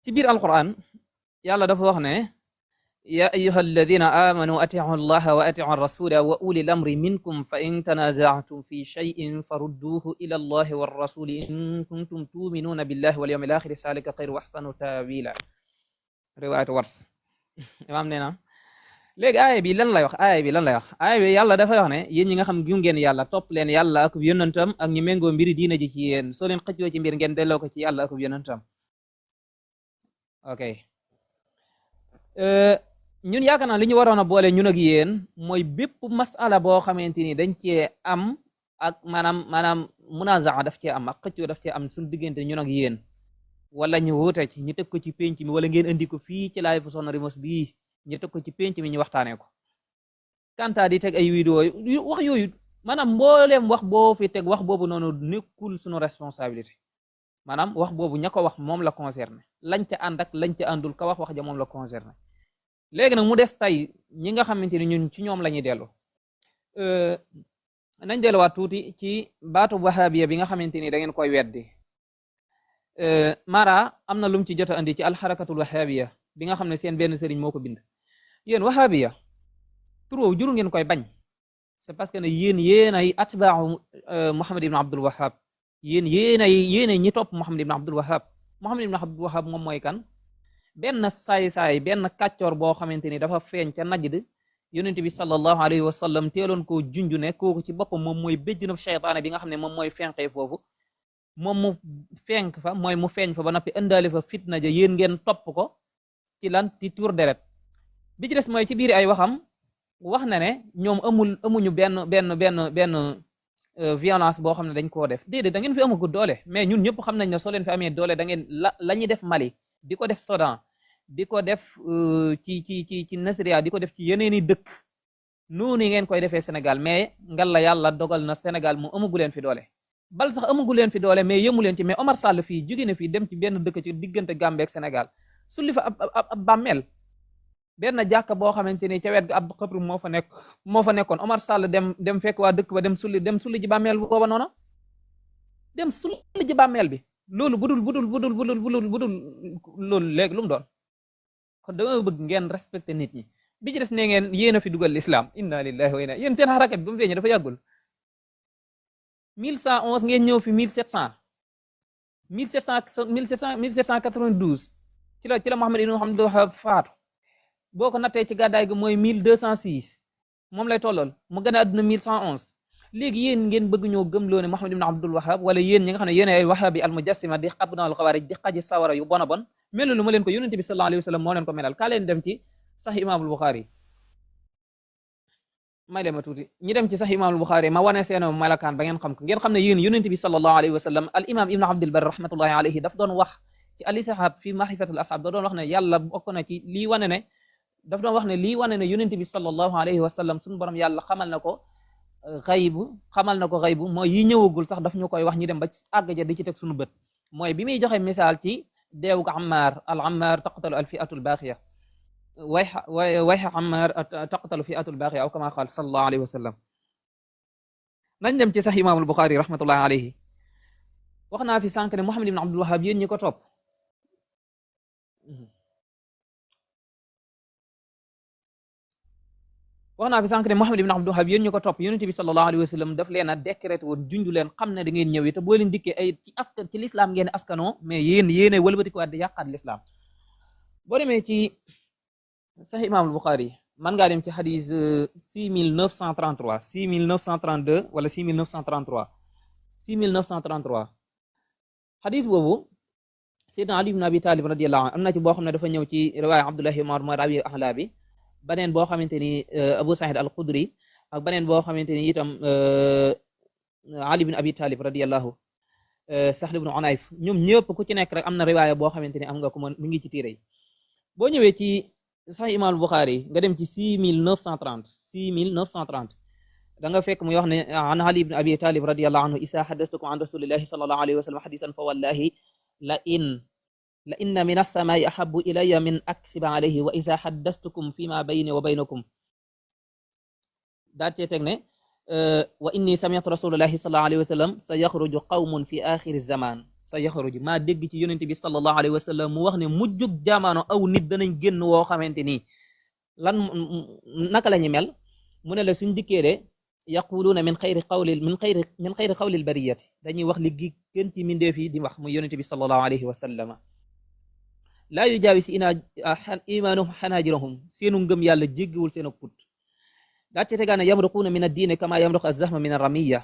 ci biir alquran yàlla dafa wax ne ya ayuha alladina amanu atiu allaha wa atiu rasula wa ulil amri minkum fa in tanazatum fi shay'in farudduhu ila allahi wa rasuli in kuntum tuminuna billahi wal yawmil akhir salika khayru wa ahsanu tawila riwayat wars imam nee na léegi aaya bi lan lay wax aaya bi yàlla dafay wax ne yéen ñi nga xam gëm ngeen yàlla topp leen yàlla ak yonentam ak ñi méngoo mbiri diina ji ci yéen soo leen xëccoo ci mbir ngeen delloo ko ci yàlla ak yonentam ok ñun yaakaar naa li ñu waroon a boole ñun ak yéen mooy bépp masala boo xamante ni dañ cee am ak maanaam munazaa daf cee am ak xëccoo daf cee am suñu diggante ñun ak yéen wala ñu wuute ci ñu teg ko ci penc mi wala ngeen indi ko fii ci live Soxna Rimos bii ñu teg ko ci penc mi ñu waxtaanee ko kanta di teg ay vidéo wax yooyu maanaam mbooleem wax boo fi teg wax boobu noonu nekkul suñu responsabilité maanaam wax boobu ña ko wax moom la concerné lañ ca ànd ak lañ ca àndul ka wax ja moom la concerné léegi nag mu des tey ñi nga xamante ni ñun ci ñoom la ñuy dellu nañ delluwaat tuuti ci baatu wahabiya bi nga xamante ni da ngeen koy weddi Mara am na lum ci jot a andi ci alxarakatul wahabiya bi nga xam ne seen benn sëriñ moo ko bind yéen wahabiya turo juru ngeen koy bañ c'est parce que ne yéen ay atbaaxu Muhammad ibn Abdul Wahhab yéen ñi topp Muhammad ibn Abdul Wahhab moom mooy kan benn saay-saay benn kàccoor boo xamante ni dafa feeñ ca Najd yonent bi sallallahu alayhi wa sallam teeloon koo junju ne kooku ci boppam moom mooy béjjënab seytaane bi nga xam ne moom mooy fenqee foofu moom mu fenk fa mooy mu feeñ fa ba noppi indaale fa fitna ja yéen ngeen topp ko ci lan ci tuur deret bi ci des mooy ci biir ay waxam wax na ne ñoom amuñu benn violence boo xam ne dañ koo def déedéet da ngeen fi amagu doole mais ñun ñëpp xam nañ ne soo leen fi amee doole da ngeen la ñuy def Mali di ko def Soudan di ko def ci Nasria di ko def ci yeneeni dëkk noonu ngeen koy defee Sénégal mais ngal la yàlla dogal na Sénégal mu amagu leen fi doole bal sax amagu leen fi doole mais yëmu leen ci mais Omar Sall fii jóge na fii dem ci benn dëkk ci diggante Gambie ak Sénégal sulli fa ab bàmmeel benn jàkka boo xamante ni ca wet ga ab xëpru moo fa nekkoon Omar Sall dem fekk waa dëkk ba dem sulli ji bàmmeel booba noona dem sulli ji bàmmeel bi loolu budul loolu léegi lu mu doon kon dama bëgg ngeen respecté nit ñi bi ci des ne ngeen yéen a fi dugal l'islam inna lillahi wa inna yéen seen xarakat bi ba mu feeñee dafa yàggul 1111 ngeen ñëw fi 1792 ci la Muhammad ibn Abdul Wahhab faatu boo ko nattee ci gàddaay gi mooy 1206 moom lay tollool mu gën a àdduna 1111 léegi yéen ngeen bëgg ñoo gëmloo ne Muhammad ibn Abdul Wahhab wala yéen ñi nga xam ne yéen ay wahabi al mujassima di abnaul xawaarij di xaji sawara yu bona bon melu lu ma leen ko yonent bi sallallahu alayhi wa sallam moo leen ko melal kaa leen dem ci sax imaamul Buxaari may leen ma tuuti ñi dem ci sax imaamul Buxaari ma wane seen malakaan ba ngeen xam ko ngeen xam ne yéen yonent bi sallallahu alayhi wa sallam al imam ibn Abdul Barr rahmatullahi alayhi daf doon wax ci al ishab fi mahrifatul ashab da doon wax ne yàlla bokk na ci lii wane ne daf doon wax ne lii wane ne yonent bi sallallahu alayhi wa sallam suñu borom yàlla xamal na ko xaybu mooy yi ñëwagul sax daf ñu koy wax ñu dem ba àgg ja di ci teg suñu bët mooy bi muy joxe misaal ci deewug Ammar taqtalu al fi'atul baaxiya wayha Ammar taqtalu fi'atul baaxiya aw kama qaal sallallahu alayhi wa sallam nañ dem ci sax imaamul Buxaari rahmatullahi alayhi wax naa fi sànq ne Muhammad ibn Abdul Wahhab yéen ñi ko topp wax naa fi sànq ne Muhammad ibn Abdul Wahhab yéen ñu ko topp yonent bi sallallahu alayhi wa sallam daf leen a décrété woon junju leen xam ne da ngeen ñëw te boo leen dikkee ay ci l'islam ngeen askanoo mais yéen wëlbatikuwaat di yàqaat l'islam boo demee ci Sahih Imam al-Bukhari man ngaa dem ci xadis 6933 6932 wala 6933 6933 xadis boobu Seydina Ali ibn Abi Talib radiyallahu anhu am na ci boo xam ne dafa ñëw ci riwaaya Abdullahi Umar mooy rawi ahla bi baneen boo xamante ni Abu Sa'id al-Khudri ak baneen boo xamante ni itam Ali ibn Abi Talib radiyallahu Sahl ibn Unayf ñoom ñëpp ku ci nekk rek am na riwaaya boo xamante ni am nga ko mu ngi ci téere yi boo ñëwee ci Sahih Imam al-Bukhari nga dem ci 6930 da nga fekk muy wax ne an Ali ibn Abi Talib radiyallahu anhu isa haddathtukum an rasulillahi sallallahu alayhi wa sallam hadisan fa wallahi la inna min as-samaa'i ahabbu ilayya min aksiba alayhi wa iza haddathtukum fima bayni wa baynakum daa cee teg ne wa inni sami'tu rasulullahi sallallahu alayhi wa sallam sa yakhruju qawmun fi akhir az-zaman sa yaxruj maa dégg ci yonente bi sallallahu alayhi wa sallam mu wax ne mujjug jamono aw nit danañ génn woo xamante ni lan naka la ñu mel mu ne la suñ dikkee de yaquluuna min xayri qawlil bariyati dañuy wax li gi gën ci mindeef yi di wax muy yonente bi sallallahu alayhi wa sallam laa yujaawis imaanuhum xanaajirahum seenu ngëm yàlla jéggiwul seen put daa ci tegaane yamruquuna min addiine kama yamruq azahma min arramiya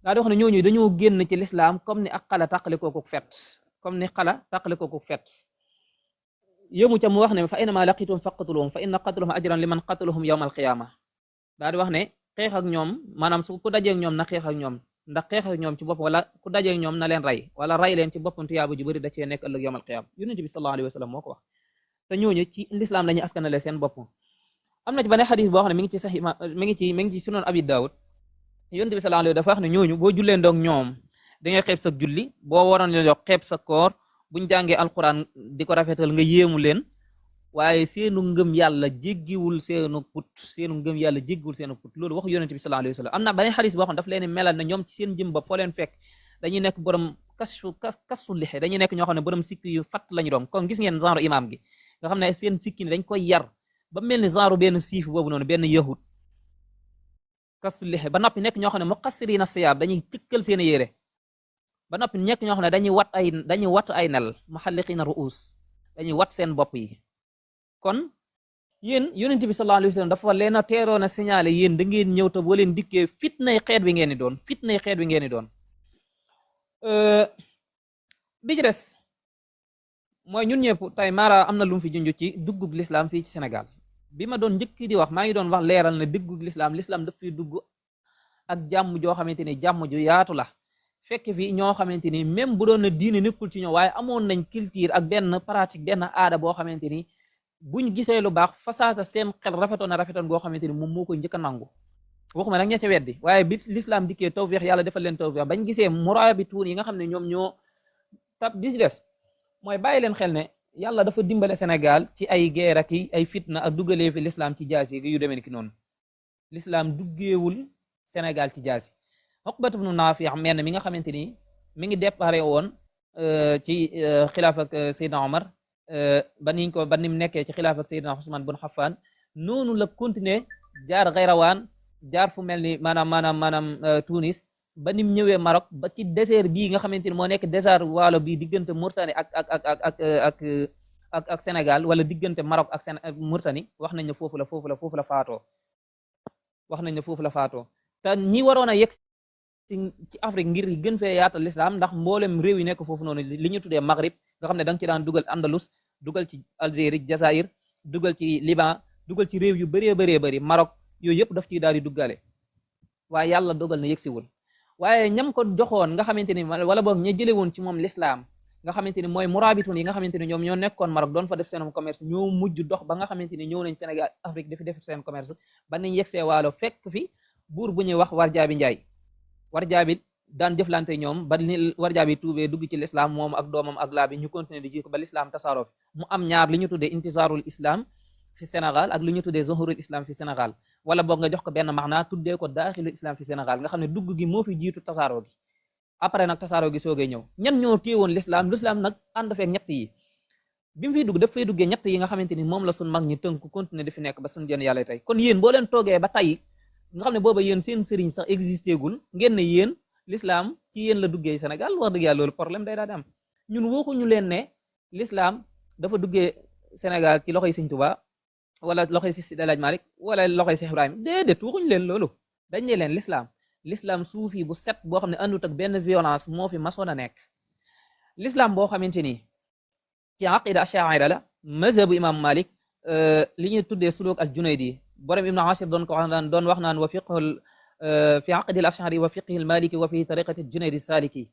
daa di wax ne ñooñu dañoo génn ci lislaam comme ni ak xala tàqale kooku fet yëmu ca mu wax ne fa aynama laqitum faqtuluhum fa inna qatlahum ajran liman qatalahum yawma alqiyama daa di wax ne xeex ak ñoom maanaam su ku dajeek ñoom na xeex ak ñoom ndax xeex ak ñoom ci bopp wala ku dajeek ñoom na leen rey wala rey leen ci boppam tuyaaba ju bëri da cee nekk ëllëg yawmal qiyaama yonent bi sallallahu alayhi wa sallam moo ko wax te ñooñu ci lislaam lañuy askanale seen bopp am na ci benn xadis boo xam ne mi ngi ci sunan abi daawud yonent bi sallallahu alayhi dafa wax ne ñooñu boo jullee ndoog ñoom da ngay xeeb sa julli boo waroon leen jox xeeb sa koor buñ jàngee alquran di ko rafetal nga yéemu leen waaye seenu ngëm yàlla jéggiwul seenu put loolu wax yonent bi sallallahu alayhi wasallam am na beneen xadis boo xam daf leen melal na ñoom ci seen jëm bopp foo leen fekk dañuy nekk borom kasu lixe dañuy nekk ñoo xam ne borom sikki yu fatt lañu doon comme gis ngeen genre imam gi nga xam ne seen sikki ni dañ koy yar ba mel ni genre benn siif boobu noonu benn yahud kasu lixe ba noppi nekk ñoo xam ne muqassirina siyaab dañuy tëkkal seen yére ba noppi nekk ñoo xam ne dañuy wat ay nel muhalliqina ruus dañuy wat seen bopp yi kon yéen yonent bi sallallahu alayhi wa sallam dafa leen a teeroon a signalé yéen da ngeen ñëw te boo leen dikkee fitnay xeet wi ngeen di doon bi ci des mooy ñun ñëpp tey Mara am na lu mu fi junj ci duggug l'islam fii ci Sénégal bi ma doon njëkk di wax maa ngi doon wax leeral na duggug l'islam daf fi dugg ak jàmm joo xamante ni jàmm ju yaatu la fekk fi ñoo xamante ni même bu doon na diine nekkul ci ñoom waaye amoon nañ culture ak benn pratique benn aada boo xamante ni buñ gisee lu baax fasaasa seen xel rafetoon goo xamante ni moom moo koy njëkk a nangu waxuma nag ña ca weddi waaye bi l'islam dikkee tawfiix yàlla defal leen tawfiix bañ gisee murabituun yi nga xam ne ñoom ñoo tab di des mooy bàyyi leen xel ne yàlla dafa dimbale Sénégal ci ay guerre ak ay fitna ak duggalee fi l'islam ci jaasi yu demee ni ki noonu l'islam duggeewul Sénégal ci jaasi Uqbatu bnu Naafi' menn mi nga xamante ni mi ngi déparé woon ci xilaaf ak Seydina Omar ba nim nekkee ci xilaaf ak Seydina Usman bun Xaffaan noonu la continuer jaar Xayrawaan jaar fu mel ni maanaam Tunis ba nim ñëwee Maroc ba ci désert bii nga xamante ni moo nekk désert waalo bii diggante Mauritanie ak Sénégal wala diggante Maroc ak Mauritanie wax nañ ne foofu la faatoo te ñi waroon a yegg ci Afrique ngir gën fee yaatal l'islam ndax mboolem réew yi nekk foofu noonu li ñu tuddee Maghrib nga xam ne da nga ci daan dugal Andalus dugal ci Algérie Jazaïr dugal ci Liban dugal ci réew yu bëree bëri Maroc yooyu yëpp daf ciy daal di duggale waaye yàlla dogal na yegsiwul waaye ñam ko joxoon nga xamante ni wala boog ña jële woon ci moom l'islam nga xamante ni mooy murabitun yi nga xamante ni ñoom ñoo nekkoon Maroc doon fa def seen commerce ñoo mujj dox ba nga xamante ni ñëw nañ Sénégal Afrique dafi def seen commerce ba nañ yegsee waalo fekk fi buur bu ñuy wax Warjaabi Njaay Warjaabi daan jëflante ñoom ba ni Warjaabi tuubee dugg ci l'islam moom ak doomam ak laa bi ñu continuer di ji ko ba l'islam tasaaroo fi mu am ñaar li ñu tuddee intisaarul islam fi Sénégal ak li ñu tuddee zuhurul islam fi Sénégal wala boog nga jox ko benn maanaa tuddee ko daaxilul islam fi Sénégal nga xam ne dugg gi moo fi jiitu tasaaroo gi après nag tasaaroo gi soogay ñëw ñan ñoo téewoon l'islam nag ànd feek ñett yi bi mu fiy dugg daf fay duggee ñett yi nga xamante ni moom la sun mag ñi tënk continuer di fi nekk ba sun jën yàlla tey kon yéen boo leen toogee ba tey nga xam ne booba yéen seen sëriñ sax existé gul ngeen ne yéen l'islam ci yéen la duggee Sénégal wax dëgg yàlla loolu problème day daal di am ñun waxuñu leen ne l'islam dafa duggee Sénégal ci loxoy Sëriñ Tuubaa wala loxoy si Seydi El Hadji Malick wala loxoy Cheikh Ibrahima déedéet waxuñu leen loolu dañ ne leen l'islam suufi bu set boo xam ne àndut ak benn violence moo fi masoon a nekk l'islam boo xamante ni ci aqida ash'ari la mazhabu imam Malik li ñuy tuddee suluk al Junaydi borom Ibn Ashir doon wax naan wa fiqhul fi aqdi al ash'ari wa fiqhi al maliki wa fi tariqati al Junaydi saliki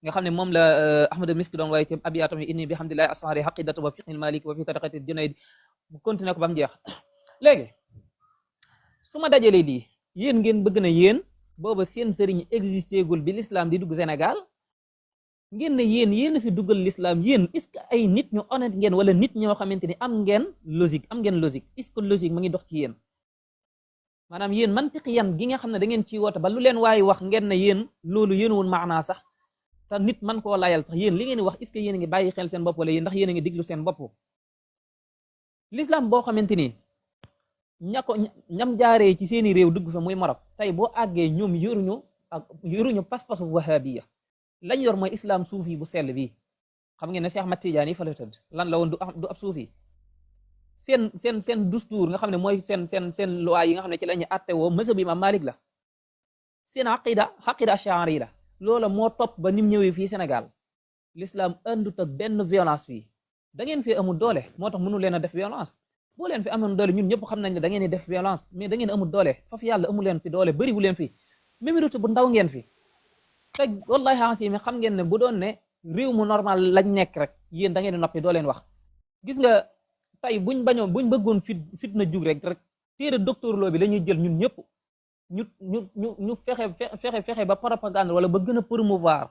nga xam ne moom la Ahmad Miski doon waaye ci abiyatam inni bi hamdillahi ash'ari aqidatu wa fiqhi al maliki wa fi tariqati al Junaydi bu continué ko ba mu jeex léegi su ma dajalee lii yéen ngeen bëgg na yéen booba seen sëriñ existé gul bi l'islam di dugg Sénégal ngeen ne yéen fi duggal l'islam yéen est-ce que ay nit ñu honnête ngeen wala nit ñoo xamante ni am ngeen logique est-ce que logique ma ngi dox ci yéen maanaam yéen mantiqiyan gi nga xam ne da ngeen ciy woote ba lu leen waaye wax ngeen ne yéen loolu yéen woon maanaa sax te nit man koo layal sax yéen li ngeen di wax est-ce que yéen a ngi bàyyi xel seen bopp wala yéen ndax yéen a ngi diglu seen bopp l'islam boo xamante ni ñam jaaree ci seeni réew dugg fa muy Maroc tey boo àggee ñoom yoruñu pas-pasu wahabiya lañ yor mooy islam suufi bu sell bii xam ngeen ne Cheikh Ahmad Tidiane fa la tëdd lan la woon du ab suufi seen dustuur nga xam ne mooy seen loi yi nga xam ne ci la ñu àtte woo mësa bi Imam Malik la seen aqida ash'ari la loola moo topp ba nim ñëwee fii Sénégal l'islam andut ak benn violence fii da ngeen fi amul doole moo tax mënu leen a def violence boo leen fi amoon doole ñun ñëpp xam nañ ne da ngeen di def violence mais da ngeen amul doole faf yàlla amu leen fi doole bëri bu leen fi minorité bu ndaw ngeen fi te wallahi xaasi mi xam ngeen ne bu doon ne réew mu normal lañ nekk rek yéen da ngeen di noppi doo leen wax gis nga tey buñ bëggoon fitna jug rek téere docteur Lo bi la ñuy jël ñun ñëpp ñu fexe ba propagande wala ba gën a promouvoir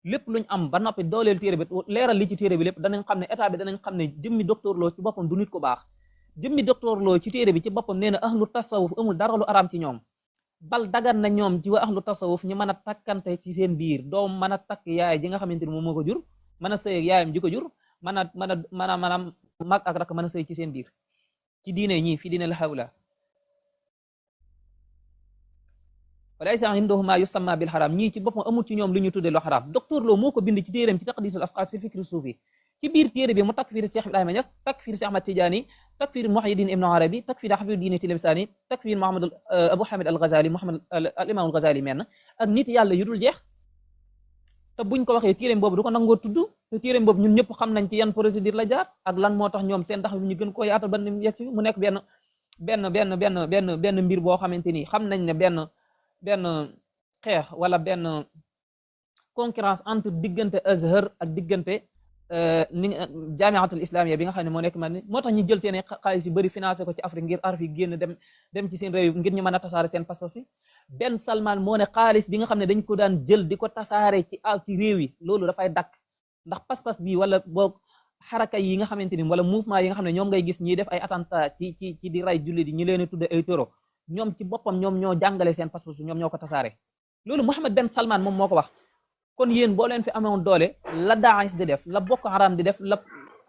lépp luñ am ba noppi dooleel téere bi leeral li ci téere bi lépp danañ xam ne état bi danañ xam ne jëmmi docteur Lo ci boppam du nit ko baax jëmmi docteur Lo ci téere bi ci boppam nee na ahlu tasawuf amul dara lu araam ci ñoom bal dagan na ñoom ci wa ahlu tasawuf ñu mën a takkante ci seen biir doom mën a takk yaay ji nga xamante ni moom moo ko jur mën a sëy ak yaayam ji ko jur mën a mag ak rak mën a sëy ci seen biir ci diine ñi fi diine la hawla walaysa indahum ma yusamma bil haram ñii ci boppam amul ci ñoom lu ñu tuddee lu haram docteur Lo moo ko bind ci téereem ci taqdisul asqas fi fikri suufi ci biir téere bi mu takfir Cheikh Ibrahima Niass takfir Cheikh Ahmad Tidiane takfir Muhyiddin Ibn Arabi takfir Hafidin Tilmisani takfir Muhammad Abu Hamid al-Ghazali Muhammad al-Imam al-Ghazali menn ak nit yàlla yu dul jeex te buñ ko waxee téereem boobu du ko nangoo tudd te téereem boobu ñun ñëpp xam nañ ci yan procédure la jaar ak lan moo tax ñoom seen tax ñu gën koo yaatal ba ni yegg si mu nekk benn mbir boo xamante ni xam nañ ne benn xeex wala benn concurrence entre diggante Azhar ak diggante jaamiatul islamiyya bi nga xam ne moo nekk man moo tax ñu jël seen xaalis yu bëri financé ko ci Afrique ngir araf yi génn dem ci seen réew ngir ñu mën a tasaare seen passeport yi benn Salman moo ne xaalis bi nga xam ne dañ ko daan jël di ko tasaare ci réew yi loolu dafay dakk ndax pas-pas bi wala boog xaraka yi nga xamante ni wala mouvement yi nga xam ne ñoom ngay gis ñiy def ay attentat ci di ray jullit yi ñu leen tudde ay toro ñoom ci boppam ñoom ñoo jàngale seen pas-pas ñoom ñoo ko tasaare loolu Mohammed Ben Salman moom moo ko wax kon yéen boo leen fi amoon doole la Daesh di def la Boko Haram di def la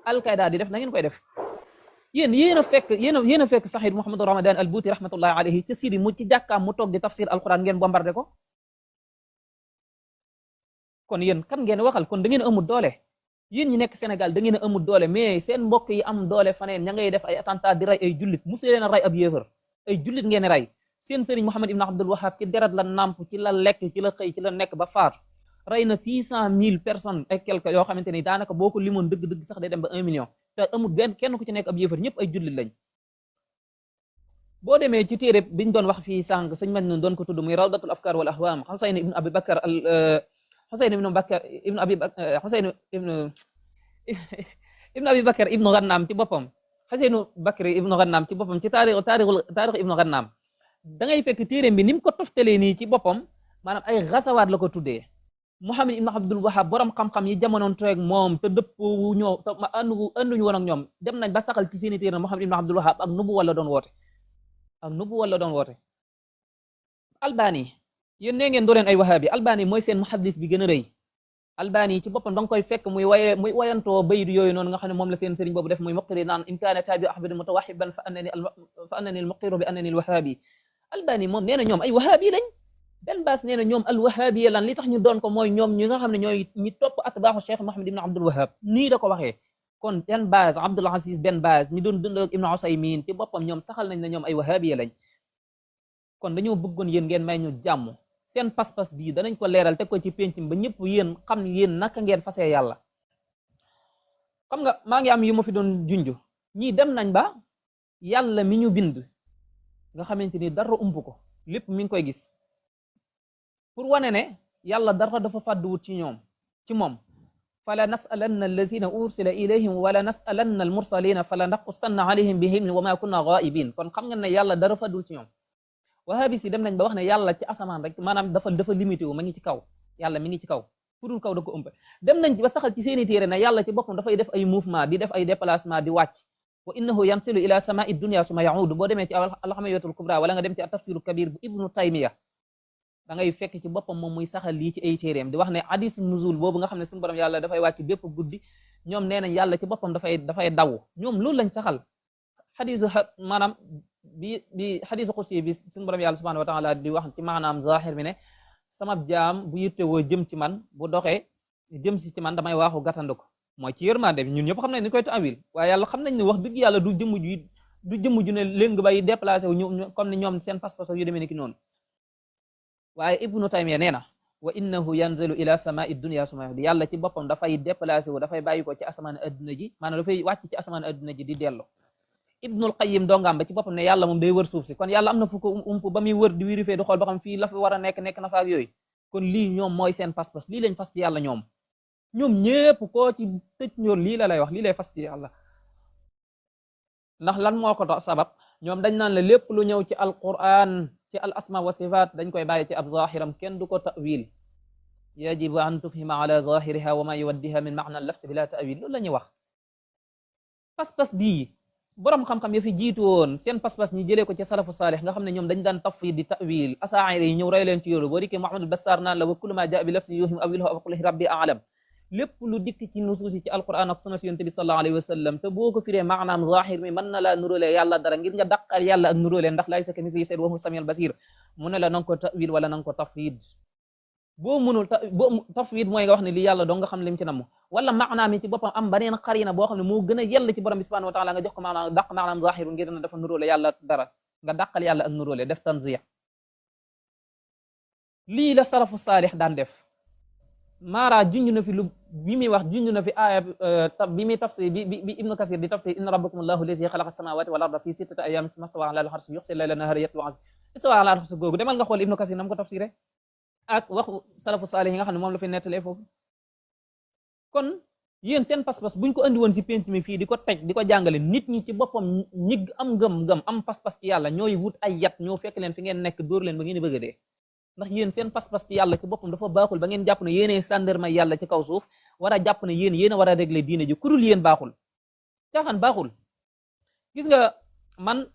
Al-Qaeda di def na ngeen koy def yéen a fekk Sayyid Muhammad Ramadan al-Bouti rahmatullahi alayhi ci Syrie mu ci jàkkaam mu toog di tafsir alquran ngeen bombardé ko kon yéen kan ngeen waxal kon da ngeen amul doole yéen ñi nekk Sénégal da ngeen a amul doole mais seen mbokk yi am doole faneen ña ngay def ay attentat di rey ay jullit musu leen a rey ab yéefar ay jullit ngeen rey seen sëriñ Muhammad ibn Abdul Wahhab ci deret la namp ci la lekk ci la xëy ci la nekk ba faatu rey na 600,000 personnes et quelques yoo xamante ni daanaka boo ko limoon dëgg-dëgg sax day dem ba 1 million te amul benn kenn ku ci nekk ab yéefar ñëpp ay jullit lañ boo demee ci téere biñ doon wax fii sànq sëñ man doon ko tudd muy rawdatul afkar wal ahwam Husayn ibn Abi Bakar ibn Abi Bakar ibnu Ghannaam ci boppam Xuseynu Bakri ibnu Ghannaam ci boppam ci taarix ibnu Ghannaam da ngay fekk téereem bi ni mu ko toftalee nii ci boppam maanaam ay xasawaat la ko tuddee Muhammad ibn Abdul Wahhab borom xam-xam yi jamonoon toog moom te dëppoo ñoo te anduñu woon ak ñoom dem nañ ba saxal ci seeni téere Muhammad ibn Abdul Wahhab ak nubu wala doon woote Albani yéen nee ngeen doo leen ay wahabi Albani mooy seen muhaddis bi gën a rëy Albani ci boppam da nga koy fekk muy wayantoo bayit yooyu noonu nga xam ne moom la seen sëriñ boobu def muy muqtiri naan in kaana tabi ahmad mutawahiban fa annani al-muqtiru bi annani al-wahabi Albani moom nee na ñoom ay wahabi lañ benn baas nee na ñoom al-wahabi lan li tax ñu doon ko mooy ñoom ñi nga xam ne ñooy ñi topp atbaaxu Cheikh Muhammad ibn Abdul Wahhab nii da ko waxee kon benn baas Abdul Aziz benn baas ñi doon dund ak Ibn Usaymin ci boppam ñoom saxal nañ ne ñoom ay wahabi lañ kon dañoo bëggoon yéen ngeen may ñu jàmm seen pas-pas bii danañ ko leeral teg ko ci penc ba ñëpp yéen xam yéen naka ngeen fasee yàlla xam nga maa ngi am yu ma fi doon junj ñii dem nañ ba yàlla mi ñu bind nga xamante ni dara ump ko lépp mi ngi koy gis pour wane ne yàlla dara dafa fàdduwut ci moom fala nasalanna allazina ursila ilayhim wala nasalanna almursalina fala naqussanna alayhim bihim wa ma kunna ghaibin kon xam nga ne yàlla dara fàdduwut ci ñoom wahabi si dem nañ ba wax ne yàlla ci asamaan rek maanaam dafa limité wu ma ngi ci kaw yàlla mi ngi ci kaw pudul kaw da ko ëmp dem nañ ba saxal ci seeni téere ne yàlla ci boppam dafay def ay mouvement di def ay déplacement di wàcc wa innahu yansilu ila samai dunya suma yaudu boo demee ci alhamawiyatul kubra wala nga dem ci tafsiru kabir bu ibnu taymiya da ngay fekk ci boppam moom muy saxal lii ci ay téeréem di wax ne hadisu nuzul boobu nga xam ne suñu borom yàlla dafay wàcc bépp guddi ñoom nee nañ yàlla ci boppam dafay daw ñoom loolu lañ saxal xadisu maanaam bi xadisu xursi bi suñu borom yàlla subhanahu wa taala di wax ci maanaam zahir bi ne sama jaam bu yittewoo jëm ci man bu doxee jëm si ci man damay waaxu gàttandu ko mooy ci yërmande bi ñun ñëpp xam nañ ni koy taawil waaye yàlla xam nañ ne wax dëgg yàlla du jëmm ju ne léng bay déplacé wu ñu comme ni ñoom seen pas-pas yu demee ni ki noonu waaye ibnu taymiya nee na wa innahu yanzilu ila samai dunya suma yàlla ci boppam dafay déplacé wu dafay bàyyi ko ci asamaan adduna ji maanaam dafay wàcc ci asamaan adduna ji di dello ibnul qayyim dongam ba ci boppam ne yàlla moom day wër suuf si kon yàlla am na fu ko ump ba muy wër di wirifee di xool ba xam fii la fa war a nekk na fa ak yooyu kon lii ñoom mooy seen pas-pas lii lañ fas ci yàlla ñoom ñëpp koo ci tëj ñoor lii la lay wax lii lay fas ci yàlla ndax lan moo ko sabab ñoom dañ naan la lépp lu ñëw ci alquran ci al asma wa sifat dañ koy bàyyi ci ab zahiram kenn du ko ta'wil yajibu an tufhima ala zahiriha wa ma yuwaddiha min ma'na al-lafz bila ta'wil loolu la ñuy wax pas-pas bii borom xam-xam ya fi jiitu woon seen pas-pas ñi jëlee ko ci salafu saalih nga xam ne ñoom dañ daan tafwid di ta'wil asaa'iri yi ñëw rey leen ci yoolu boo dikkee Muhammad al-Bassar naan la wa kullu ma jaa bi lafzin yuhim awilhu aw qul rabbi a'lam lépp lu dikk ci nusuusi ci alquran ak sunna yonent bi sallallahu alayhi wa sallam te boo ko firee maanaam zahir mi mën na laa nuróole yàlla dara ngir nga dàqal yàlla ak nuróole ndax laysa kamithlihi shay'un wa huwa samiul basir mu ne la nanga ko ta'wil wala nanga ko tafwid boo mënul tafwid mooy nga wax ne li yàlla doo nga xam lim ci namm wala maanaam ci boppam am baneen xarina boo xam ne moo gën a yell ci borom bi subhanahu wa ta'ala nga jox ko maanaam dàq maanaam zahiru ngir na dafa nuróole yàlla dara nga dàqal yàlla ak nuróole def tanziya lii la salafu saalih daan def Mara junj na fi lu bi muy wax junj na fi aaya bi muy tafsir bi Ibnu Kasir di tafsir inna rabbakumullahu allazi xalaqa samawati wal arda fi sittati ayyamin summa stawa ala al-arshi yughshi al-layla an-nahara yatlu'u istawa ala al-arshi googu demal nga xool Ibnu Kasir nam ko tafsiré ak waxu salafu saalih yi nga xam ne moom la fi nettalee foofu kon yéen seen pas-pas buñ ko andi woon si penc mi fii di ko teg di ko jàngale nit ñi ci boppam ñi am ngëm-ngëm am pas-pas ci yàlla ñooy wut ay yat ñoo fekk leen fi ngeen nekk dóor leen ba ngeen di bëgg a dee ndax yéen seen pas-pas ci yàlla ci boppam dafa baaxul ba ngeen jàpp ne yéenee sàndarma yàlla ci kaw suuf war a jàpp ne yéen a war a régler diine ji kurul yéen baaxul caaxaan baaxul gis nga man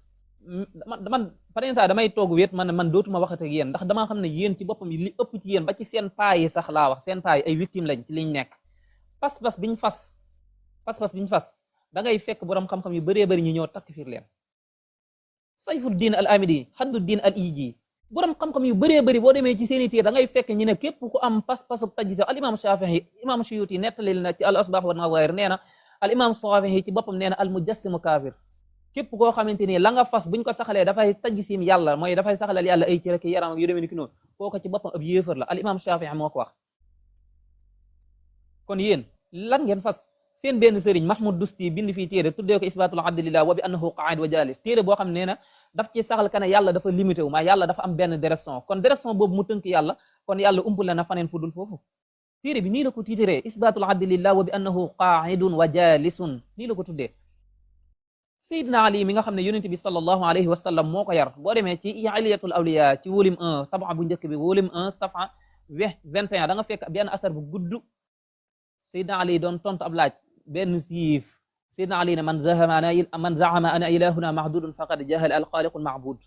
par exemple damay toog wéet man dootuma waxate ak yéen ndax damaa xam ne yéen ci boppam li ëpp ci yéen ba ci seen paa yi sax laa wax seen paa yi ay victime lañ ci liñ nekk pas-pas biñ fas da ngay fekk borom xam-xam yu bëree bëri ñu ñëw takk fiir leen Sayfuddin al Amidi Hadduddin al Iji borom xam-xam yu bëree bëri boo demee ci seeni téere da ngay fekk ñu ne képp ku am pas-pasu tajisa al imam Shafi'i imam Suyuti nettali na ci al asbah wa nawair nee na al imam Shafi'i ci boppam nee na al mujassimu kaafir képp koo xamante ni la nga fas buñ ko saxalee dafay tajsim yàlla mooy dafay saxalal yàlla ay cër ak yaram ak yu demee ni ki noonu kooku ci boppam ab yéefar la al imam Shafi'i moo ko wax kon yéen lan ngeen fas seen benn sëriñ Mahmoud Dusti bind fii téere tuddee ko isbatul adlillah wa bi annahu qaa'id wa jalis téere boo xam ne nee na daf ci saxal ka ne yàlla dafa limité wu maa yàlla dafa am benn direction kon direction boobu mu tënk yàlla kon yàlla umpul na faneen fu dul foofu téere bi nii la ko tiitaree isbatul adlillah wa bi annahu qaa'idun wa jalisun nii la ko tuddee Seydina Ali mi nga xam ne yonent bi sallallahu alayhi wa sallam moo ko yar boo demee ci Ihliyatul Awliya ci volume 1 tab'a bu njëkk bi volume 1 safa 21 da nga fekk benn asar bu gudd Seydina Ali doon tontu ab laaj benn siif Seydina Ali ne man za'ama ana ilahuna mahdudun faqad jahal al-khaliqul ma'bud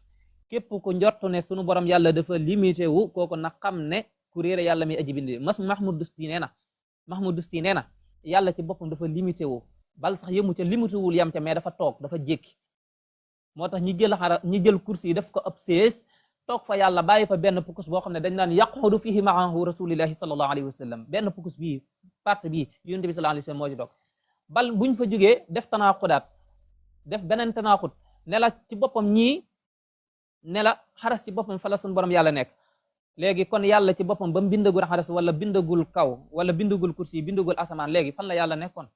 képp ku njortu ne sunu borom yàlla dafa limité wu kooku na xam ne ku réere yàlla mi aji bindi Mahmoud Dusti nee na yàlla ci boppam dafa limité wu bal sax yëmu ca limité wul yam ca mais dafa toog dafa jékki moo tax ñi jël kursi yi def ko ab sées toog fa yàlla bàyyi fa benn pukus boo xam ne dañ naan yaqudu fihi ma'ahu rasulillahi sallallahu alayhi wa sallam benn pukus bii partie bii yonent bi sallallahu alayhi wa sallam moo ci toog bal buñ fa jógee def tanaaqudaat def beneen tanaaxut ne la ci boppam ñii ne la xaras ci boppam fa la suñu borom yàlla nekk léegi kon yàlla ci boppam ba mu bindagul xaras wala bindagul kaw wala bindagul kursi bindagul asamaan léegi fan la yàlla nekkoon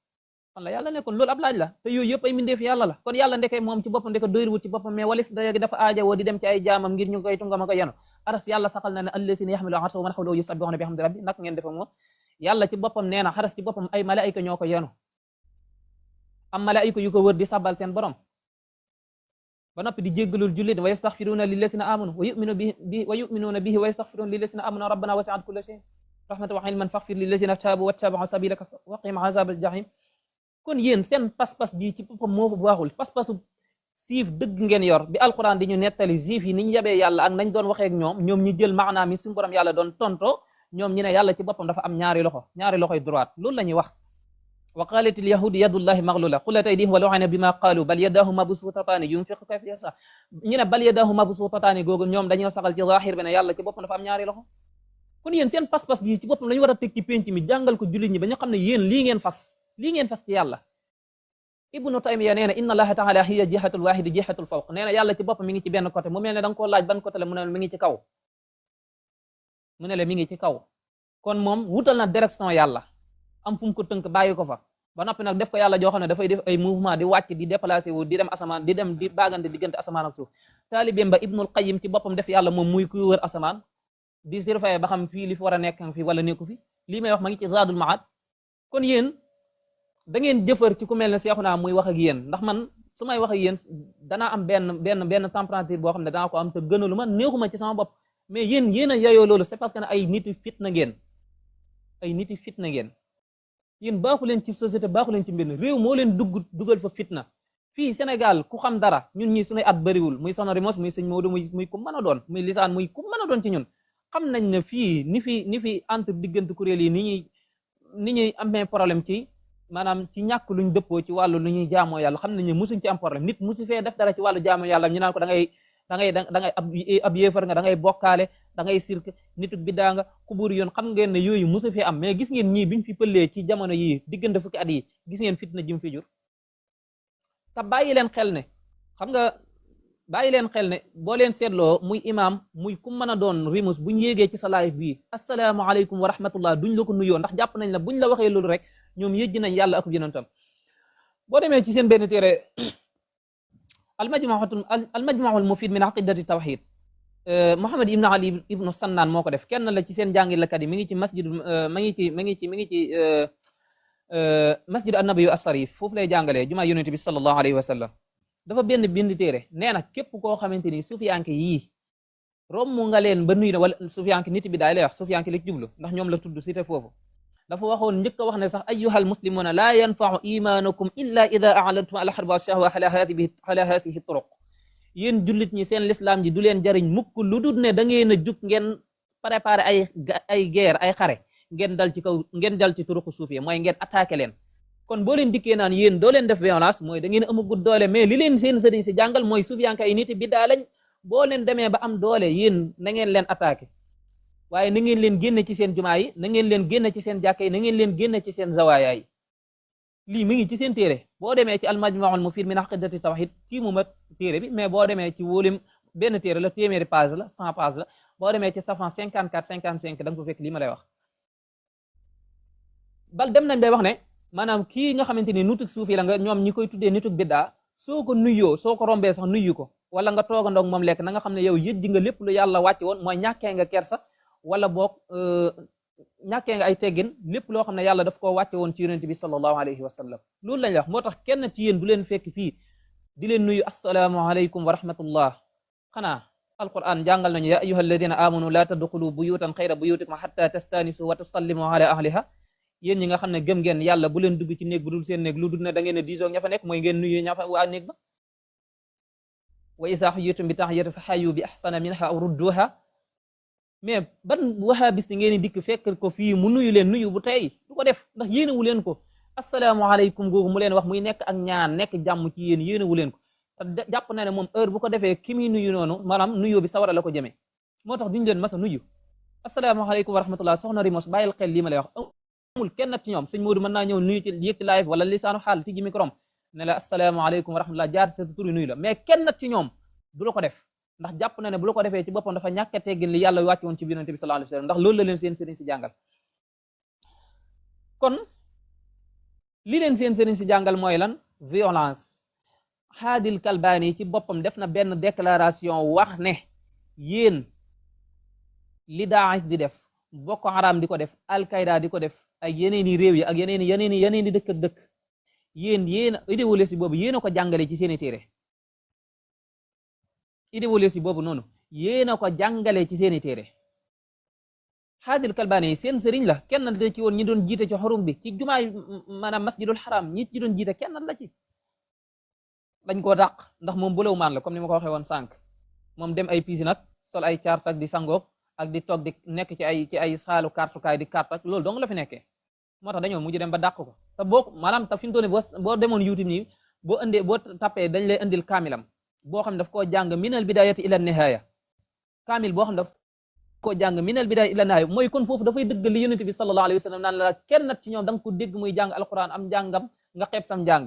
loolu ab laaj la te yooyu yëpp ay mbindeef yàlla la kon yàlla ndeke moom ci boppam ndeke doyruwul ci boppam mais walif dafa aajawoo di dem ci ay jaamam ngir ñu koy tungama ko yenu aras yàlla saxal na ne allazina yaxmilu arsha wa man hawlahu yusabbihuna bihamdi rabbi nak ngeen defa moom yàlla ci boppam nee na xaras ci boppam ay malaayika ñoo ko yenu am malaayika yu ko wër di sabbal seen borom ba noppi di jéggalul jullit wa yastaghfiruna lillazina amanu wa yu'minuna bihi wa yastaghfiruna lillazina amanu rabbana wasi'at kulla shay'in rahmatan wa ilman faghfir lillazina tabu wattaba'u sabilaka wa qihim azabal jahim kon yéen seen pas-pas bii ci boppam moo baaxul pas-pasu siif dëgg ngeen yor bi alquran di ñu nettali juif yi ni ñu yabee yàlla ak nañ doon waxee ak ñoom ñu jël maanaam yi suñu borom yàlla doon tonto ñoom ñu ne yàlla ci boppam dafa am ñaari loxoy droite loolu la ñuy wax wa qalat al yahud yadullahi maghlula qulat aydihim wa lu'ina bima qalu bal yadahu mabsutataani yunfiqu kayfa yasha ñu ne bal yadahu mabsutataani googu ñoom dañoo saxal ci zahir bi ne yàlla ci boppam dafa am ñaari loxo kon yéen seen pas-pas bi ci boppam la ñu war a teg ci penc mi jàngal ko jullit ñi ba ñu xam ne yéen lii ngeen fas ci yàlla. Ibnu Taymiya nee na inna allaha taala hiya jihatul wahidi jihatul fawq nee na yàlla ci boppam mi ngi ci benn côté mu mel ne da nga koo laaj ban côté la mu ne mi ngi ci kaw mu ne la mi ngi ci kaw kon moom wutal na direction yàlla am fu mu ko tënk bàyyi ko fa ba noppi nag def ko yàlla joo xam ne dafay def ay mouvement di wàcc di déplacé wu di dem asamaan di dem di baagante diggante asamaan ak suuf taalibeem ba Ibnul Qayyim ci boppam def yàlla moom muy kuy wër asamaan di surveiller ba xam fii li fi war a nekk fi wala nekku fi lii may wax ma ngi ci Zaadul Maad kon yéen da ngeen jëfër ci ku mel ne Seexuna muy wax ak yéen ndax man su may wax ak yéen danaa am benn température boo xam ne danaa ko am te gënalu ma neexuma ci sama bopp mais yéen a yayoo loolu c'est parce que ne ay niti fitna ngeen yéen baaxu leen ci société baaxu leen ci mbir réew moo leen dugal fa fitna fii Sénégal ku xam dara ñun ñi suñuy at bëriwul muy Soxna Rimos muy sëñ Maodo muy ku mën a doon muy lisaan muy ku mën a doon ci ñun xam nañ ne fii ni fi entre diggante kuréel yi ni ñuy amee problème ci maanaam ci ñàkk luñ dëppoo ci wàllu lu ñuy jaamoo yàlla xam nañ ne musuñ ci am problème nit musu fee def dara ci wàllu jaamoo yàlla ñu naan ko da ngay ab yéefar nga da ngay bokkaale da ngay sirk nitu biddaa nga xubur yoon xam ngeen ne yooyu musu fee am mais gis ngeen ñii biñ fi pëllee ci jamono yii diggante fukki at yi gis ngeen fitna jim fi jur te bàyyi leen xel ne boo leen seetloo muy imam muy ku mën a doon rimus buñ yéegee ci sa live bii asalaamaaleykum wa rahmatullah duñ la ko nuyoo ndax jàpp nañ la buñ la waxee loolu rek ñoom yëjji nañ yàlla ak yonentam boo demee ci seen benn téere almajmuul mufid min aqidati tawxid Muhammad ibn Ali ibnu Sannaan moo ko def kenn la ci seen jàngalekat yi mi ngi ci masjidu annabiyu as-sarif foofu lay jàngalee jumaa yonent bi sallallahu alayhi wa sallam dafa bind téere nee na képp koo xamante ni sufiyanke yii romb nga leen ba nuyu na wala sufiyanke nit bi daay lay wax sufiyanke la jublu ndax ñoom la tudd cité foofu dafa waxoon njëkk a wax ne sax ayyuhal muslimuna la yanfa'u imanukum illa idha a'lantum ala harbi shahwa ala hasihi turuq yéen jullit ñi seen lislaam ji du leen jariñ mukk lu dul ne da ngeen a jug ngeen préparer ay guerre ay xare ngeen dal ci turuqu suufiya mooy ngeen attaqué leen kon boo leen dikkee naan yéen doo leen def violence mooy da ngeen amagut doole mais li leen seen sëriñ si jàngal mooy sufiyanke ay nit biddaa lañ boo leen demee ba am doole yéen na ngeen leen attaqué waaye na ngeen leen génne ci seen jumaa yi na ngeen leen génne ci seen jàkka yi na ngeen leen génne ci seen zawaaya yi lii mi ngi ci seen téere boo demee ci almajmuul mufid min aqidati tawhid ci mu mat téere bi mais boo demee ci wóolim benn téere la téeméeri page la 100 page la boo demee ci safan 54 55 da nga ko fekk lii ma lay wax bal dem nañ bay wax ne maanaam kii nga xamante ni nutug suufi la nga ñoom ñi koy tuddee nutug biddaa soo ko nuyoo soo ko rombee sax nuyu ko wala nga toogandoog moom lekk na nga xam ne yow yëjji nga lépp lu yàlla wàcce woon mooy ñàkkee nga kersa wala boog ñàkkee nga ay teggin lépp loo xam ne yàlla daf koo wàcce woon ci yonent bi sallallahu alayhi wa sallam loolu lañ wax moo tax kenn ci yéen du leen fekk fii di leen nuyu assalaamu alaykum wa rahmatullah xanaa alquran jàngal nañu ya ayyuha alladina amanu la tadxulu buyutan xayra buyutikum hatta tastanisu wa tusallimu ala ahliha yéen ñi nga xam ne gëm ngeen yàlla bu leen dugg ci néeg bu dul seen néeg lu dul ne da ngeen a diisoo ña fa nekk mooy ngeen nuyu ña fa waa néeg ba wa isa xuyitum bi tahiyatin fa hayyu bi ahsana minha aw rudduha mais ban wahabiste ngeen di dikk fekk ko fii mu nuyu leen nuyu bu tey du ko def ndax yéenewu leen ko asalaamaaleykum googu mu leen wax muy nekk ak ñaan nekk jàmm ci yéen yéenewu leen ko te jàpp na ne moom heure bu ko defee ki muy nuyu noonu maanaam nuyu bi sawara la ko jëmee moo tax duñu leen mas a nuyu asalaamaaleykum wa rahmatullah soxna Rimos bàyyil xel lii ma lay wax amul kenn ci ñoom sëñ Modou mën naa ñëw nuyu ci yëg ci live wala lisaanu xaal ci ji microm ne la asalaamaaleykum wa rahmatullah jaar sa turi nuyu la mais kenn ci ñoom du la ko def ndax jàpp na ne bu la ko defee ci boppam dafa ñàkk a teggin li yàlla wàcce woon ci yonent bi sallallahu alayhi wasallam ndax loolu la leen seen sëriñ si jàngal kon li leen seen sëriñ si jàngal mooy lan violence Haadil Kalbaani ci boppam def na benn déclaration wax ne yéen li Daesh di def Boko Haram di ko def Al-Qaïda di ko def ak yeneeni réew yi ak yeneeni dëkk ak dëkk yéen idéologie boobu yéen a ko jàngale ci seeni téere idéologie boobu noonu yéen a ko jàngale ci seeni téere Haadil Kalbaani seen sëriñ la kenn la ci woon ñi doon jiite ci xorum bi ci jumaay maanaam masjidul haram ñi ci doon jiite kenn la ci dañ koo dàq ndax moom bëlewu maan la comme ni ma ko waxee woon sànq moom dem ay piscine nag sol ay carte ak di sangoog ak di toog di nekk ci ay saalu kartukaay di carte ak loolu dong la fi nekkee moo tax dañoo mujj dem ba dàq ko te boo maanaam te fi mu toll nii boo demoon YouTube nii boo tapee dañ lay indil kaamilam boo xam ne daf koo jàng minal bidayati ila nihaya kaamil boo xam ne daf koo jàng minal bidayati ila nihaya mooy kon foofu dafay dëgg li yonent bi sallallahu alayhi wa sallam naan la kenn nat ci ñoom da nga ko dégg muy jàng alquran am njàngam nga xeeb sam njàng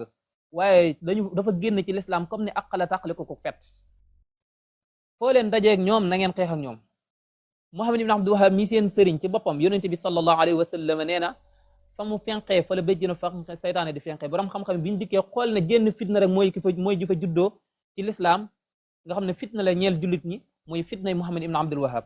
waaye dafa génn ci l'islam comme ni aqala taqale ko fet foo leen dajeeg ñoom na ngeen xeex ak ñoom Muhammad ibn Abdul Wahhab mi seen sëriñ ci boppam yonent bi sallallahu alayhi wa sallam nee na fa mu fenqee fa la béjjina fa saytaane di fenqee borom xam-xam biñu dikkee xool ne génn fitna rek mooy ji fa juddoo ci l'islam nga xam ne fitna la ñeel jullit ñi mooy fitnay Muhammad ibn Abdul Wahhab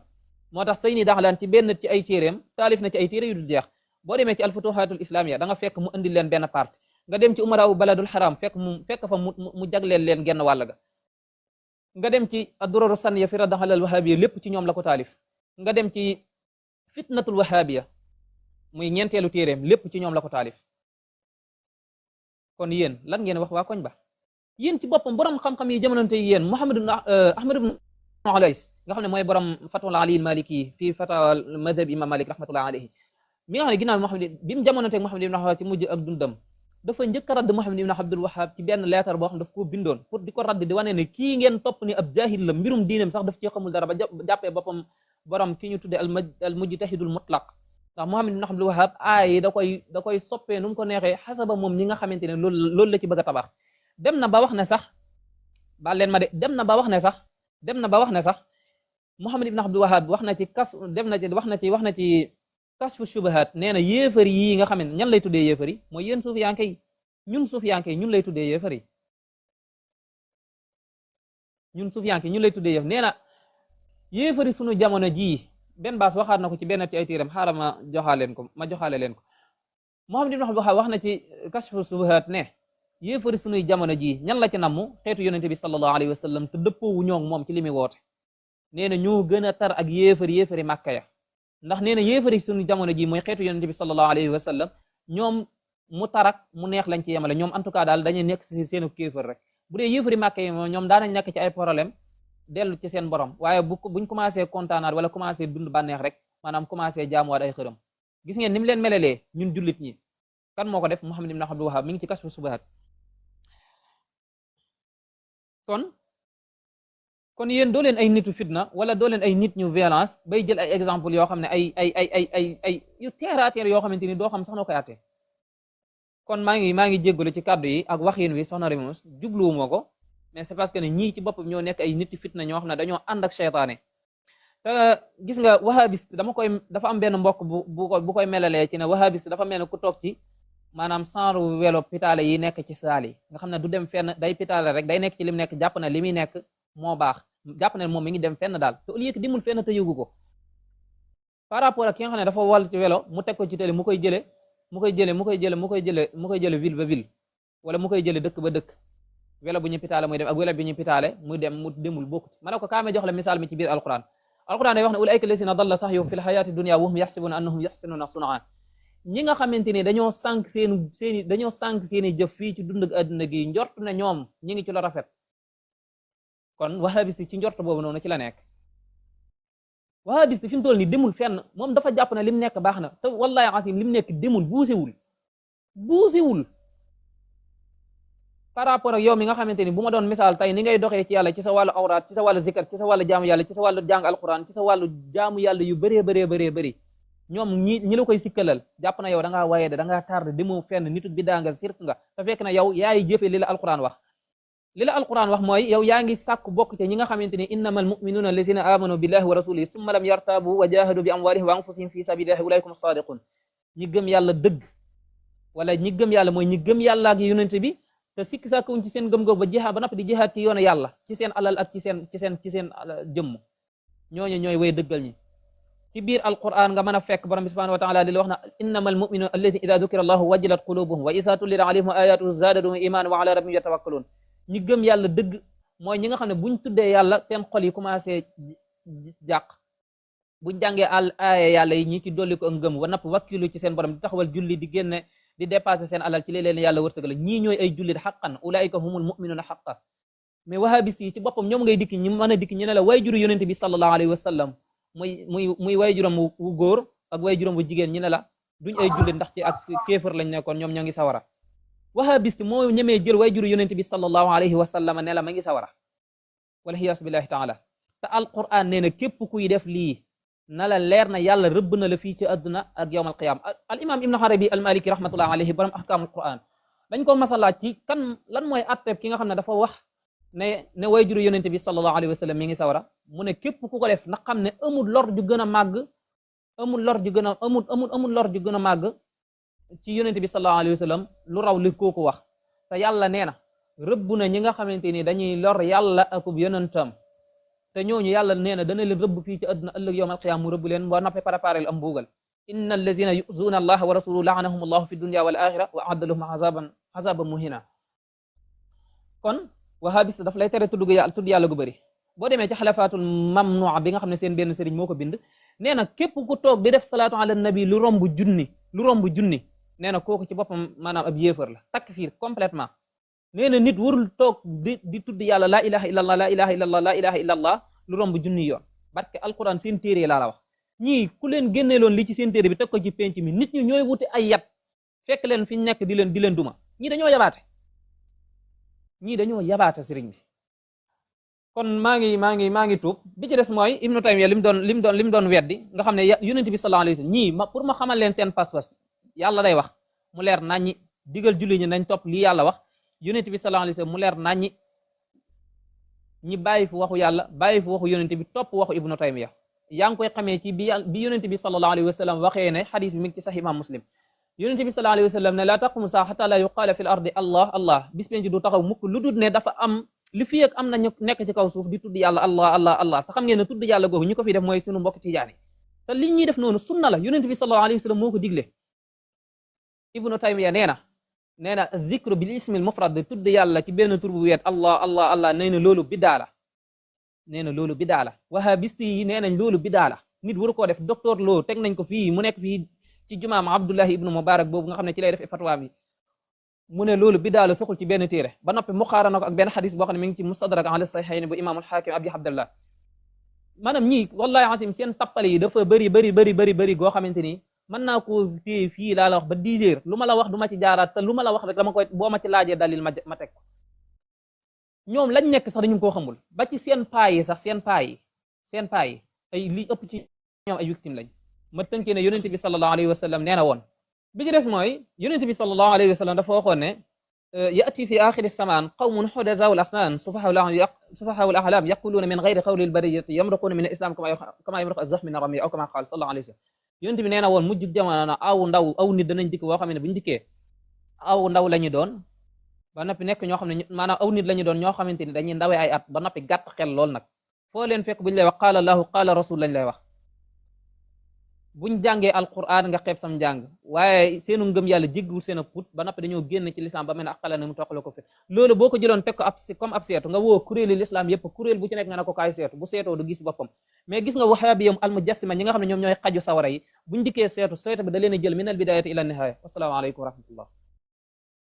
moo tax Sayni Daxlaan ci benn ci ay téeréem taalif na ci ay téere yu dul jeex boo demee ci alfutuhatul islamiyya da nga fekk mu indi leen benn part nga dem ci umaraawu baladul haram fekk fa mu jagleel leen genn wàll ga nga dem ci ad-duraru sanniya fi radd ala al-wahabiyya lépp ci ñoom la ko taalif nga dem ci fitnatul wahabiyya muy ñeenteelu téeréem lépp ci ñoom la ko taalif kon yéen lan ngeen wax waa koñ ba yéen ci boppam borom xam-xam yi jamononte yéen Ahmad ibn Ulays nga xam ne mooy borom fatwal ali maliki fii fatawa madhab imam Malik rahmatullahi alayhi mi nga xam ne ginnaaw bi mu jamononteeg Muhammad ibn Wahhab ci mujj ak dundam dafa njëkk a radd Muhammad ibn Abdul Wahhab ci benn leetar boo xam daf koo bindoon pour di ko radd di wane ne kii ngeen topp ni ab jahil la mbirum diineem sax daf ci xamul dara ba jàppee boppam borom ki ñu tudde al mujtahidul mutlaq ndax Muhammad ibn Abdul Wahhab aay da koy soppee nu mu ko neexee xasaba moom ñi nga xamante ne loolu la ci bëgg a tabax dem na ba wax ne sax baal leen ma de dem na ba wax ne sax Muhammad ibn Abdul Wahhab wax na ci kasfu shubahat nee na yéefar yi nga xam ne ñan lay tuddee yéefar yi mooy yéen suufiyanke yi ñun lay tuddee yéefar yi ñun lay tuddee yéefar nee na yéefar yi sunu jamono jii benn baas waxaat na ko ci benn ci ay tiiram xaaral ma joxaale leen ko Muhammad ibn Abdul Wahhab wax na ci kasfu shubahat ne yéefar yi sunuy jamono jii ñan la ci namm xeetu yonente bi sallallahu alayhi wa sallam te dëppoowu ñoo moom ci li muy woote nee na ñoo gën a tar ak yéefari Makka ya ndax nee na yéefari suñu jamono ji mooy xeetu yonente bi sallallahu alayhi wa sallam ñoom mu tarak mu neex lañ ci yemale ñoom en tout cas daal dañuy nekk ci seenu kéefër rek bu dee yéefari Màkka yi ñoom daanañ nekk ci ay problème dellu ci seen borom waaye buñ commencé kontaanaat wala commencé dund bànneex rek maanaam commencé jaamuwaat ay xërëm gis ngeen ni mu leen melelee ñun jullit ñi kan moo ko def Muhammad ibn Abdul Wahhab mi ngi ci Kashfu Shubuhat kon yéen doo leen ay nitu fitna wala doo leen ay nit ñu violence bay jël ay exemple yoo xam ne ay yu terre à terre yoo xamante ni doo xam sax noo koy àtte kon maa ngi jéggalu ci kàddu yi ak waxin wi soxna Remus jubluwuma ko mais c'est parce que ne ñii ci boppam ñoo nekk ay nit fitna ñoo xam ne dañoo ànd ak seytaane te gis nga wahabiste dafa am benn mbokk bu koy melalee ci ne wahabiste dafa mel ne ku toog ci maanaam sanru welo pitaale yi nekk ci saal yi nga xam ne du dem fenn day pitaale rek day nekk ci lim nekk jàpp na li muy nekk moo baax jàpp ne moom mi ngi dem fenn daal te au lieu que dimul fenn te yëgu ko par rapport ak ki nga xam ne dafa wàll ci welo mu teg ko ci télé mu koy jële ville ba ville wala mu koy jële dëkk ba dëkk welo bu ñu pitaale muy dem ak welo bi ñu pitaale muy dem mu demul bokkut ma ne ko kaame jox la misaal mi ci biir alquran day wax ne ulaika lasina dalla sahyuhum fil hayati dunya wa hum yaxsibuna annahum yaxsinuna sun'a ñi nga xamante ni dañoo sànq seeni jëf fii ci dund ak àdduna gi njort na ñoom ñi ngi ci la rafet kon wahabiste ci njort boobu noonu ci la nekk wahabiste fi mu toll nii demul fenn moom dafa jàpp ne lim nekk baax na te wallahi asim lim nekk demul buusewul par rapport ak yow mi nga xamante ni bu ma doon misaal tey ni ngay doxee ci yàlla ci sa wàllu awraat ci sa wàllu zikar ci sa wàllu jaamu yàlla ci sa wàllu jàng alquran ci sa wàllu jaamu yàlla yu bëree ñoom ñi la koy sikkalal jàpp na yow da ngaa waye da ngaa tardé demoo fenn nitu bidaa nga sirk nga te fekk na yow yaay jëfe li la alquran wax mooy yow yaa ngi sàkku bokk te ñi nga xamante ni innamal mu'minuna allazina amanu billahi wa rasulihi summa lam yartabu wa jahadu bi amwalihim wa anfusihim fi sabilillahi ulaikum as-sadiqun ñi gëm yàlla dëgg wala ñi gëm yàlla mooy ñi gëm yàlla ak yonent bi te sikki sàkkuwuñ ci seen gëm-gëm ba jihaad ba noppi di jihaad ci yoonu yàlla ci seen alal ak ci seen jëmm ñooñu ñooy way dëggal ñi ci biir alquran nga mën a fekk borom bi subhanahu wa ta'ala li la wax na innamal mu'minuna alladhina idha dhukira allahu wajilat qulubuhum wa idha tuliyat alayhim ayatuhu zadatuhum imanan wa ala rabbihim yatawakkalun ñi gëm yàlla dëgg mooy ñi nga xam ne buñ tuddee yàlla seen xol yi commencé jàq buñ jàngee aaya yàlla yi ñi ci dolli ko ngëm wa napp wakkilu ci seen borom di taxawal julli di di dépasser seen alal ci li leen yàlla wërsëgal ñii ñooy ay jullit xaqan ulaika humul mu'minuna xaqan mais wahabis yi ci boppam ñoom ngay dikki ñu mën a dikki ñu ne la wayjuru yonente bi sallallahu alayhi wa sallam muy wayjuram wu góor ak wayjuram wu jigéen ñu ne la duñ ay jullit ndax ci ak kéefër lañ nekkoon ñoom ñoo ngi sawara wahabis moo ñemee jël wayjuru yonente bi sallallahu alayhi wa sallam ne la ma ngi sawara wala xiyaas billahi taala te alquran nee na képp kuy def lii na la leer na yàlla rëbb na la fii ci àdduna ak yawmal qiyaama al imam ibnu arabi al maliki rahmatullah alayhi borom ahkaamul quran dañ ko masalaat ci kan lan mooy atteb ki nga xam ne dafa wax ne wayjuru yonente bi sallallahu alayhi wa sallam mi ngi sawara mu ne képp ku ko def na xam ne amul lor ju gën a màgg amul lor ju gën a màgg ci yonente bi sallallahu alayhi wa sallam lu raw li kooku wax te yàlla nee na rëbb na ñi nga xamante ni dañuy lor yàlla akub yonentam te ñooñu yàlla nee na dana leen rëbb fii ci àdduna ëllëg yawmal qiyaama mu rëbb leen boo nappee préparé am mbuugal inna allazina yuzuuna allaha wa rasuluhu laanahum allahu fi dunya wal axira wa aadda lahum azaban muhina kon wahabis daf lay tere tudd yàlla gu bëri boo demee ci xalafaatul mamnua bi nga xam ne seen benn sëriñ moo ko bind nee na képp ku toog di def salaatu ala nabi lu romb junni nee na kooku ci boppam maanaam ab yéefar la takfir complètement nee na nit warul toog di tudd yàlla laa ilaha illallah laa ilaha illallah laa ilaha illallah lu romb junni yoon barke alquran seen téere laa la wax ñii ku leen génneeloon li ci seen téere bi teg ko ci penc mi nit ñi ñooy wuti ay yat fekk leen fi ñu nekk di leen duma ñii dañoo yabaate sëriñ bi kon maa ngi tuub bi ci des mooy ibnu taymiya lim doon weddi nga xam ne yonent bi sallallahu alayhi wasallam ñii pour ma xamal leen seen pas-pas yàlla day wax mu leer naññi digal julli ñi nañ topp lii yàlla wax yonent bi sallallahu alayhi wasallam mu leer naññi ñi bàyyi fi waxu yàlla bàyyi fi waxu yonent bi topp waxu ibnu taymiya yaa ngi koy xamee ci bi yonent bi sallallahu alayhi wasallam waxee ne xadis bi mi ngi ci sahih imam muslim yonent bi sallallahu alayhi wasallam ne la taqumu saa hatta la yuqaala fil ardi allah allah bis penc du taxaw mukk lu dul ne dafa am li fi ak am na ñu nekk ci kaw suuf di tudd yàlla allah allah allah te xam ngeen ne tudd yàlla googu ñu ko fi def mooy sunu mbokk tijaani te li ñuy def noonu sunna la yonent bi sallallahu alayhi wasallam moo ko digle ibnu taymiya nee na zikru bil ismil mufrad de tudd yàlla ci benn tur bu weet allah allah allah nee na loolu bidaa la wahabisti yi nee nañ loolu bidaa la nit waru koo def docteur Lo teg nañ ko fii mu nekk fii ci jumaam Abdullahi ibnu Mubarak boobu nga xam ne ci lay def fatwa bi mu ne loolu bidaa la soxul ci benn téere ba noppi mu xaarana ko ak benn xadis boo xam ne mi ngi ci mustadrak ala sahihayn bu imaamul xaakim abi abdallah maanaam ñii wallahi asim seen tappale yi dafa bëri goo xamante ni mën naa ko téye fii laa la wax ba 10 heures lu ma la wax du ma ci jaaraat te lu ma la wax rek dama koy boo ma ci laajee dalil ma teg ko ñoom lañ nekk sax dañu koo xamul ba ci seen paa yi ay li ëpp ci ñoom ay victime lañ ma tënkee ne yonente bi sallallahu alayhi wa sallam nee na woon bi ci des mooy yonente bi sallallahu alayhi wa sallam dafa waxoon ne ya'ti fi axiri samaan qawmun hudazaa'ul asnaan sufahaa'ul ahlam yaquluuna min ghayri qawli al-bariyyati yamruquuna min al-islam kama yamruqu az-zahmu min ar-ramy aw kama qaala sallallahu alayhi wa sallam yonent bi nee na woon mujj jamono aw nit danañ dikk boo xam ne bu ñu dikkee aw ndaw la ñu doon ba noppi nekk ñoo xam ne maanaam aw nit la ñu doon ñoo xamante ni dañuy ndawee ay at ba noppi gàtt xel lool nag foo leen fekk buñ lay wax qaala Allahu qaala rasul lañ lay wax buñ jàngee alquran nga xeeb sam njàng waaye seenu ngëm yàlla jéggiwul seen put ba noppi dañoo génn ci lislaam ba mel ne aqala ne mu toqale ko fi loolu boo ko jëloon teg ko comme ab seetu nga woo kuréeli lislaam yépp kuréel bu ci nekk nga ne ko kaay seetu bu seetoo du gis boppam mais gis nga wahabiyam almujassima ñi nga xam ne ñoom ñooy xaju sawara yi buñ dikkee seetu bi da leen a jël min al bidayati ila nihaya wassalaamu aleykum wa rahmatullah